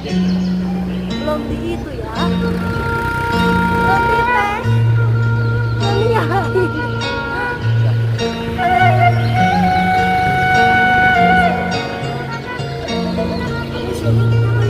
Belum di itu ya. Belum di tes. Belum dinyalain. Di sini kita.